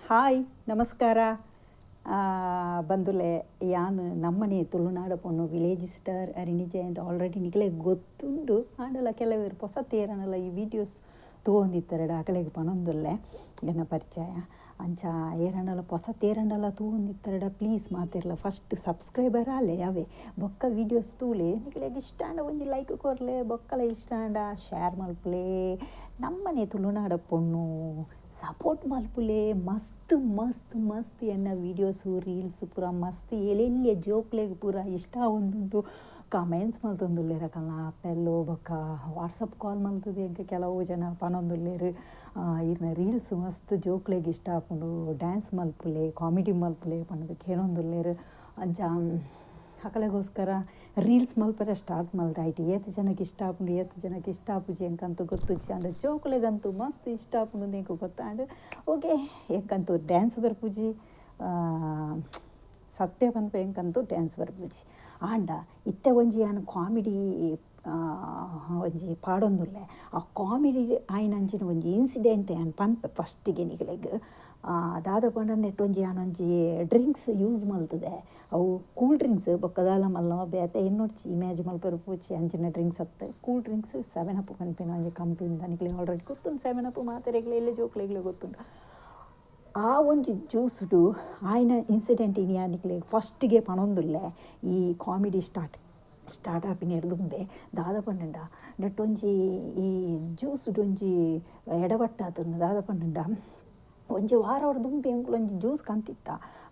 Hi ನಮಸ್ಕಾರ ಬಂದುಲೆ ಯಾನ್ ನಮ್ಮನೆ ತುಳುನಾಡ ಪೊಣ್ಣು village star Harini Jayant already ನಿಗಲೆ ಗೊತ್ತುಂಡು. ಆಂಡಲ ಕೆಲವರು ಹೊಸ ತೇರನಲ್ಲ ಈ ವಿಡಿಯೋಸ್ ತೂವೊಂದಿತ್ತೆರಡ ಅಕಲೆಗ್ ಪನೊಂದುಲ್ಲೆ ಎನ್ನ ಪರಿಚಯ. ಅಂಚ ಏರನಲ ಹೊಸ ತೇರನಲ ತೂವೊಂದಿತ್ತೆರಡ ಪ್ಲೀಸ್ ಮಾತೆರ್ಲ ಫಸ್ಟ್ ಸಬ್ಸ್ಕ್ರೈಬರ್ ಆಲೆ ಅವೇ ಬೊಕ್ಕ ವೀಡಿಯೋಸ್ ತೂಲೆ. ನಿಗಲೆಗ್ ಇಷ್ಟ ಆಂಡ ಒಂಜಿ ಲೈಕ್ ಕೊರ್ಲೆ, ಬೊಕ್ಕಲ ಇಷ್ಟ ಆಂಡ ಶೇರ್ ಮಲ್ಪುಲೆ. ನಮ್ಮನೆ ತುಳುನಾಡ ಪೊಣ್ಣು ಸಪೋರ್ಟ್ ಮಲ್ಪುಲೆ. ಮಸ್ತ್ ಮಸ್ತ್ ಮಸ್ತ್ ಎನ್ನ ವೀಡಿಯೋಸು ರೀಲ್ಸ್ ಪೂರ ಮಸ್ತ್ ಎಲೆಲ್ಯ ಜೋಕ್ಲೆಗ್ ಪೂರ ಇಷ್ಟ ಆವೊಂದುಂಡು. ಕಮೆಂಟ್ಸ್ ಮಲ್ತೊಂದುಲ್ಲೆರ್ ಅಕಲ್ನ ಅಪ್ಪೆಲ್ಲು ಬೊಕ್ಕ ವಾಟ್ಸಪ್ ಕಾಲ್ ಮಲ್ತುದು ಎಂಕ್ ಕೆಲವು ಜನ ಪನೊಂದುಲ್ಲೆರ್ ಇರ್ನ ರೀಲ್ಸ್ ಮಸ್ತ್ ಜೋಕ್ಲೆಗ್ ಇಷ್ಟ ಆಪುಂಡು, ಡ್ಯಾನ್ಸ್ ಮಲ್ಪುಲೆ, ಕಾಮಿಡಿ ಮಲ್ಪುಲೆ ಪಂದ್ ಕೇನೊಂದುಲ್ಲೆರ್. ಅಂಚ ಅಕಲೆಗೋಸ್ಕರ ರೀಲ್ಸ್ ಮಲ್ಪರೆ ಸ್ಟಾರ್ಟ್ ಮಲ್ತೆ. ಐಟ್ ಏತ್ ಜನಕ್ಕೆ ಇಷ್ಟ ಆಪುಂಡು ಏತ್ ಜನಕ್ಕೆ ಇಷ್ಟ ಆಪುಜಿ ಎಂಕಂತೂ ಗೊತ್ತುಜ್ಜಿ. ಆಂಡ ಜೋಕುಲೆಗಂತೂ ಮಸ್ತ್ ಇಷ್ಟ ಆಪುಂಡು ಎಂಕ್ ಗೊತ್ತಾಂಡ್. ಓಕೆ, ಎಂಕಂತೂ ಡ್ಯಾನ್ಸ್ ಬರ್ಪುಜಿ, ಸತ್ಯ ಪನ್ಪ ಎಂಕಂತೂ ಡ್ಯಾನ್ಸ್ ಬರ್ಪುಜಿ. ಆಂಡ ಇತ್ತೆ ಒಂಜಿ ಯಾನ್ ಕಾಮಿಡಿ ಒಂಜಿ ಪಾಡೊಂದುಲ್ಲೆ. ಆ ಕಾಮಿಡಿ ಆಯಿನಂಚಿನ ಒಂಜಿ ಇನ್ಸಿಡೆಂಟ್ ಯಾನ್ ಪನ್ಪೆ ಫಸ್ಟಿಗೆ ನಿಗಲೆಗ್. ದಾದ ಪಂಡ ನೆಟ್ ಒಂಜಿ ಯಾನೊಂಜಿ ಡ್ರಿಂಕ್ಸ್ ಯೂಸ್ ಮಲ್ತದೆ, ಅವು ಕೂಲ್ ಡ್ರಿಂಕ್ಸ್ ಬೊಕ್ಕ ದಾಲ ಮಲ್ಲ ಬೇತೆ ಎನ್ನೊಡ್ಚಿ ಇಮ್ಯಾಜ್ ಮಲ್ಪೆರೆ ಪೋಚಿ ಅಂಚಿನ ಡ್ರಿಂಕ್ಸ್ ಅತ್ತೆ. Cool drinks 7 up ಪನ್ಪಿನ ಒಂಜಿ ಕಂಪ್ನಿದ ನಿಕ್ಲೆ ಆಲ್ರೆಡಿ ಗೊತ್ತುಂಡು. 7 ಅಪ್ ಮಾತೆರೆಗ್ಲ ಎಲ್ಲೆ ಜೋಕ್ಲೆಗ್ಲ ಗೊತ್ತುಂಡು. ಆ ಒಂಜಿ ಜ್ಯೂಸ್ಡು ಆಯ್ನ ಇನ್ಸಿಡೆಂಟ್ ಇನಿ ನಿಕ್ಲೆ ಫಸ್ಟಿಗೆ ಪನೊಂದುಲ್ಲೆ. ಈ ಕಾಮಿಡಿ ಸ್ಟಾರ್ಟ್ ಆಪಿನ ದುಂಬೆ ದಾದ ಪಂಡಂಡ ನೆಟ್ ಒಂಜಿ ಈ ಜ್ಯೂಸ್ಡು ಒಂಜಿ ಎಡವಟ್ಟಾತುಂಡು. ದಾದ ಪಂಡಂಡ ಒಂಜಿ ವಾರ ದುಂಬೆ ಎಂಕುಲು ಒಂಜಿ ಜ್ಯೂಸ್ ಕಂತಿತ್ತ.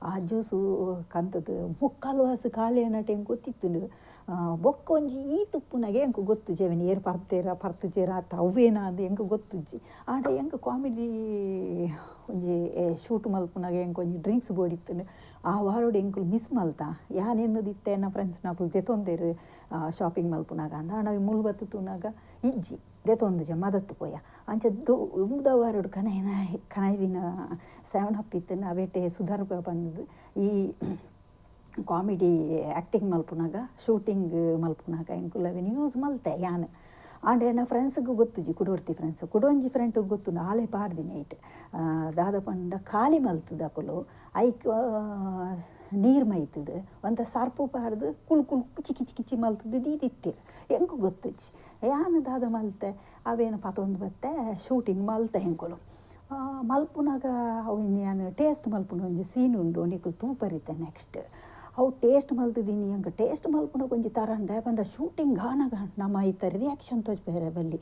ಆ ಜ್ಯೂಸು ಕಂತದ್ದು ಮುಕ್ಕಾಲು ವಾಸ ಖಾಲಿ ಅನ್ನಟ ಎಂಕ್ ಗೊತ್ತಿತ್ತುಂಡು. ಬೊಕ್ಕ ಒಂಜಿ ಈ ತುಪ್ಪುನಾಗೆ ಎಂಕ್ ಗೊತ್ತುಜ್ಜಿ ಅವೆನ್ ಏರ್ ಪರ್ತೇರ ಪರ್ತುಜೇರ ಅತ್ತ ಅವ್ವೇನ ಅಂದ್ ಎಂಕ್ ಗೊತ್ತುಜ್ಜಿ. ಆಂಡ ಎಂಕ್ ಕಾಮಿಡಿ ಒಂಜಿ ಶೂಟ್ ಮಲ್ಪುನಾಗ ಎಂಕ್ ಒಂಜಿ ಡ್ರಿಂಕ್ಸ್ ಬೋಡಿತ್ತುಂಡು. ಆ ವಾರೋಡು ಎಂಕುಲು ಮಿಸ್ ಮಲ್ತ. ಯಾನ್ ಎನ್ನುದಿತ್ತೆ ಎನ್ನ ಫ್ರೆಂಡ್ಸ್ನಕುಲು ದೆತೊಂದೆರ್ ಶಾಪಿಂಗ್ ಮಲ್ಪುನಾಗ ಅಂದ್. ಆಂಡ ಮುಲ್ ಬತ್ತು ತೂನಾಗ ಇಜ್ಜಿ, ದೆತೊಂದುಜ ಮದತ್ತು ಪೋಯ. ಅಂಚ ದುಂಬುದ ವಾರೋಡು ಕಣೈದಿನ 7 ಅಪ್ ಇತ್ತುಂಡು. ಅವೇಟೆ ಸುಧಾರ್ಪ ಪಂಡುದು ಈ ಕಾಮಿಡಿ ಆ್ಯಕ್ಟಿಂಗ್ ಮಲ್ಪುನಾಗ ಶೂಟಿಂಗ್ ಮಲ್ಪುನಾಗ ಎಂಕುಲು ಅವೆನ್ ಯೂಸ್ ಮಲ್ತೆ ಯಾನ್. ಆಂಡ ಎನ್ನ ಫ್ರೆಂಡ್ಸ್ಗೂ ಗೊತ್ತುಜ್ಜಿ, ಕುಡೊರ್ತಿ ಫ್ರೆಂಡ್ಸ್ ಕುಡೊಂಜಿ ಫ್ರೆಂಡ್ಗೆ ಗೊತ್ತುಂಡು. ಆಲೆ ಪಾಡ್ದಿನಿ ಐಟ್ ದಾದ ಪಂಡ ಖಾಲಿ ಮಲ್ತದ ಅಕುಲು ಐಕ್ ನೀರು ಮೈತದು ಒಂತ ಸರ್ಪು ಪಾಡ್ದು ಕುಲ್ ಕುಲ್ ಚಿಕ್ಕಿ ಚಿಕ್ಕಿ ಮಲ್ತದು ದೀದಿತ್ತೀರು. ಎಂಕು ಗೊತ್ತುಜ್ಜಿ. ಯಾನ್ ದಾದ ಮಲ್ತೆ ಅವೇನು ಪತೊಂದು ಬತ್ತೆ ಶೂಟಿಂಗ್ ಮಲ್ತೆ ಎಂಕುಲು. ಮಲ್ಪುನಾಗ ಅವು ಯಾನ್ ಟೇಸ್ಟ್ ಮಲ್ಪುನ ಒಂಜಿ ಸೀನ್ ಉಂಡು, ನಿಕುಲು ತೂಪರಿತೆ ನೆಕ್ಸ್ಟ್. ಅವು ಟೇಸ್ಟ್ ಮಲ್ತದೀನಿ. ಅಂಕ ಟೇಸ್ಟ್ ಮಲ್ಪುನಾಗ ಒಂಜಿ ಥರ ಪಂಡ ಶೂಟಿಂಗ್ ಆನಾಗ ನಮ್ಮ ಐತ ರಿಯಾಕ್ಷನ್ ತೋಜ್ಪೆರೆ ಬಲ್ಲಿ.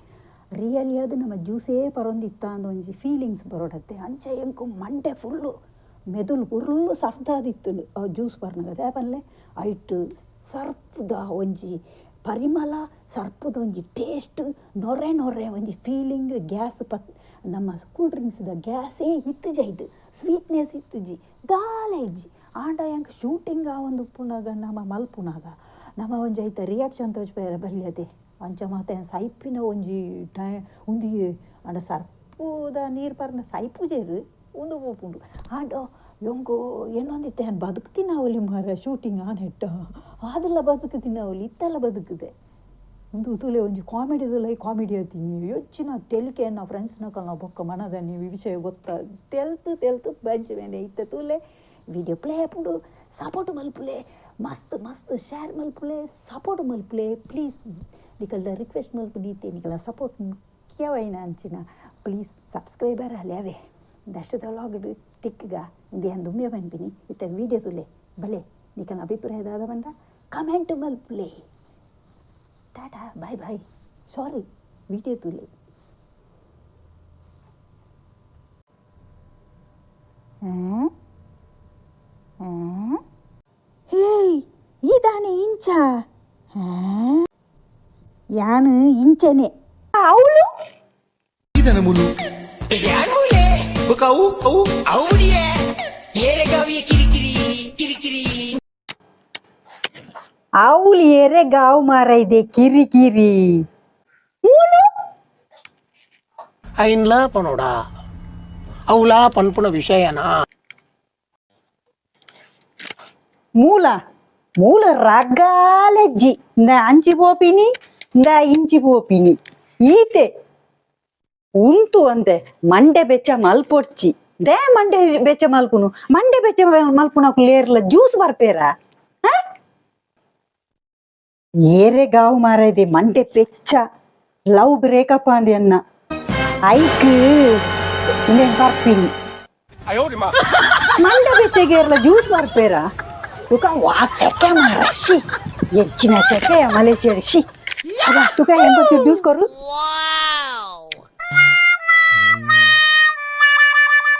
ರಿಯಲಿ ಅದು ನಮ್ಮ ಜ್ಯೂಸೇ ಪರೊಂದಿತ್ತ ಅಂದ್ ಒಂಜಿ ಫೀಲಿಂಗ್ಸ್ ಬರೋಡತ್ತೆ. ಅಂಚ ಎಂಕು ಮಂಡೆ ಫುಲ್ಲು ಮೆದುಳು ಫುಲ್ಲು ಸರ್ದಾದಿತ್ತು ಆ ಜ್ಯೂಸ್ ಪರ್ನಾಗ. ದಾಯೆ ಐಟ್ ಸರ್ಪದ ಒಂಜಿ ಪರಿಮಳ, ಸರ್ಪದ ಒಂಜಿ ಟೇಸ್ಟ್, ನೊರೆ ನೊರೆ ಒಂಜಿ ಫೀಲಿಂಗ್. ಗ್ಯಾಸ್ ಪತ್ ನಮ್ಮ ಕೂಲ್ ಡ್ರಿಂಕ್ಸ್ದ ಗ್ಯಾಸೇ ಇತ್ತುಜಿ, ಐಟ್ ಸ್ವೀಟ್ನೆಸ್ ಇತ್ತುಜಿ, ದಾಲ ಇಜ್ಜಿ. ಆಂಡ ಎಂಕ್ ಶೂಟಿಂಗ್ ಆವೊಂದು ಉಪ್ಪುನಾಗ ನಮ ಮಲ್ಪುನಾಗ ನಮ ಒಂಜಿ ಐತ ರಿಯಾಕ್ಷನ್ ತೋಜ್ಪೆರೆ ಬಲ್ಲಿ ಅದೇ. ಅಂಚ ಮಾತ ಸೈಪಿನ ಒಂಜಿ ಟೈ ಉಂದು ಆಂಡ ಸರ್ಪುದ ನೀರು ಪರ್ನ ಸೈಪುಜೆರ್ ಉಂದು ಪೋಪುಂಡು. ಆಂಡ ಎಂಕು ಎನ್ನೊಂದಿತ್ತೆ ಯಾನ್ ಬದುಕ್ತಿನಾವೊಲಿ ಮಾರ್ರೆ ಶೂಟಿಂಗ್ ಆನೆಟ್ಟ ಆದೆಲ್ಲ ಬದುಕುತಿನಾವೊಲಿ ಇತ್ತೆಲ್ಲ ಬದುಕುದೆ. ಉಂದು ತೂಲೆ ಒಂಜಿ ಕಾಮಿಡಿದಲ್ಲ ಕಾಮಿಡಿ ಆತೀನಿ ಹೆಚ್ಚಿನ ತೆಲಿಕೆ ಎನ್ನ ಫ್ರೆಂಡ್ಸ್ನಕಲ್ನ ಬೊಕ್ಕ ಮನದನ್ನಿ ವಿಷಯ ಗೊತ್ತ ತೆಲ್ತು ತೆಲ್ತು ಬಂಚ್ ಬೇನೆ. ಇತ್ತೆ ತೂಲೆ ವಿಡಿಯೋ ಪ್ಲೇ ಆಪುಂಡು. ಸಪೋರ್ಟ್ ಮಲ್ಪುಲೆ, ಮಸ್ತ್ ಮಸ್ತ್ ಶೇರ್ ಮಲ್ಪುಲೆ, ಸಪೋರ್ಟ್ ಮಲ್ಪುಲೆ ಪ್ಲೀಸ್. ನಿಕಲ್ನ ರಿಕ್ವೆಸ್ಟ್ ಮಲ್ಪುನೀತೆ ನಿಕಲ್ನ ಸಪೋರ್ಟ್ ಮುಖ್ಯವಾಯಿನ ಅಂಚಿನ. ಪ್ಲೀಸ್ ಸಬ್ಸ್ಕ್ರೈಬರ್ ಅಲೆ ಅವೇ ದಷ್ಟದ ವ್ಲಾಗ್ಡ್ ತಿಕ್ಕಗ ಇಂದು ಯಾನ್ ದುಂಬೆ ಪನ್ಪಿನಿ. ಇತ್ತೆ ವಿಡಿಯೋ ತೂಲೆ ಬಲೆ, ನಿಕಲ್ನ ಅಭಿಪ್ರಾಯ ದಾದ ಪಂಡ ಕಮೆಂಟ್ ಮಲ್ಪುಲೆ. Tata bye bye. Sorry video ತೂಲೆ. ಹೇಯ್ ಈದಾನೆ ಇಂಚ ಯಾನು ಇಂಚನೆ ಅವಳು ಅವಳು ಎರೆ ಗಾವ್ ಮಾರ ಇದೆ ಕಿರಿಕಿರಿ. ಐನ್ಲಾ ಪನೋಡ ಅವಳಾ ಪನ್ಪುನ ವಿಷಯನಾ? ಮೂಲ ಮೂಲ ರಗಾಲೆಜ್ಜಿ ಇಂದ ಅಂಚಿ ಪೋಪಿನಿ ಇಂದ ಇಂಚಿ ಪೋಪಿನಿ ಈತೆ ಉಂತು ಅಂತೆ ಮಂಡೆ ಬೆಚ್ಚ ಮಲ್ಪೊಡ್ಚಿ. They ಮಂಡೆ ಬೆಚ್ಚ ಮಲ್ಪುನು, ಮಂಡೆ ಬೆಚ್ಚ ಮಲ್ಪುನಕು ಲೇರ್ಲ ಜ್ಯೂಸ್ ಬರ್ಪೇರ? ಏರೆ ಗಾವು ಮಾರಾಯ್ದೆ, ಮಂಡೆ ಪೆಚ್ಚ. ಲವ್ ಬ್ರೇಕಪ್ ಅಂದಿ ಅನ್ನ ಐಕ್ ಇಂದೇನ್ ಬರ್ಪಿನಿ. ಮಂಡೆ ಬೆಚ್ಚಗೆ ಏರ್ಲ ಜ್ಯೂಸ್ ಬರ್ಪೇರ? ತುಕ ವಾ ಸೆಕೆ ಮಾರ, she, ಹೆಚ್ಚಿನ ಸೆಕೆ ಮಲೇಷ್ಯಾ, she. ಸಬಾ, ತುಕ ಎಂತ ಜ್ಯೂಸ್ ಕೊರು.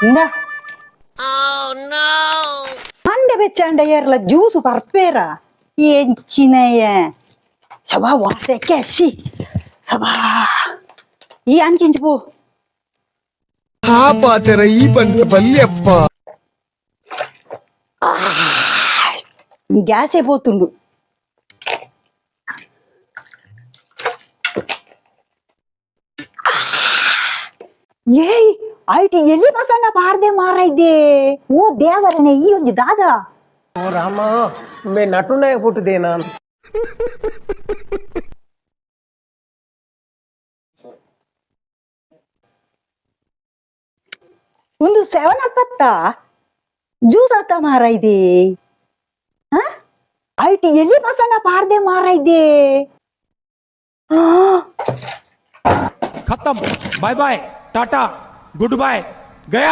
ಇಂದ. ಮಂಡೆ ಬೆಚ್ಚಾಂಡ ಏರ್ಲ ಜ್ಯೂಸ್ ಬರ್ಪೇರ? ಎಂಚಿನಯ. ಸಬಾ, ವಾ ಸೆಕೆ, she. ಸಬಾ, ಈ ಅಂಚಿಂಚು ಪೋ. ಆ ಪಾತೆರ ಈ ಪಂದ್ರ ಬಲ್ಯಪ್ಪ. ಗ್ಯಾಸೇ ಪೋತುಂಡು. ಏಯ್, ಐಟ್ ಎಲ್ಲಿ ಬಸಣ್ಣ ಪಾರ್ದೆ ಮಾರೈದೆ? ಓ ದೇವರನೆ, ಈ ಒಂಜಿ ದಾದಾ? ಓ ರಾಮ, ಮೇ ನಟುನಾಯ ಪುಟ್ಟುದೆ ನಾನು. ಒಂದು ಸೆವೆನ್ ಅಪ್ಪತ್ತ ಜ್ಯೂಸ್ ಆತ ಮಾರೈದೆ? ಐಟ್ ಎಲ್ಲಿ ಬಸಣ್ಣ ಪಾರ್ದೆ ಮಾರೈದೆ? ಆ. खत्म, bye bye, tata, good bye, गया।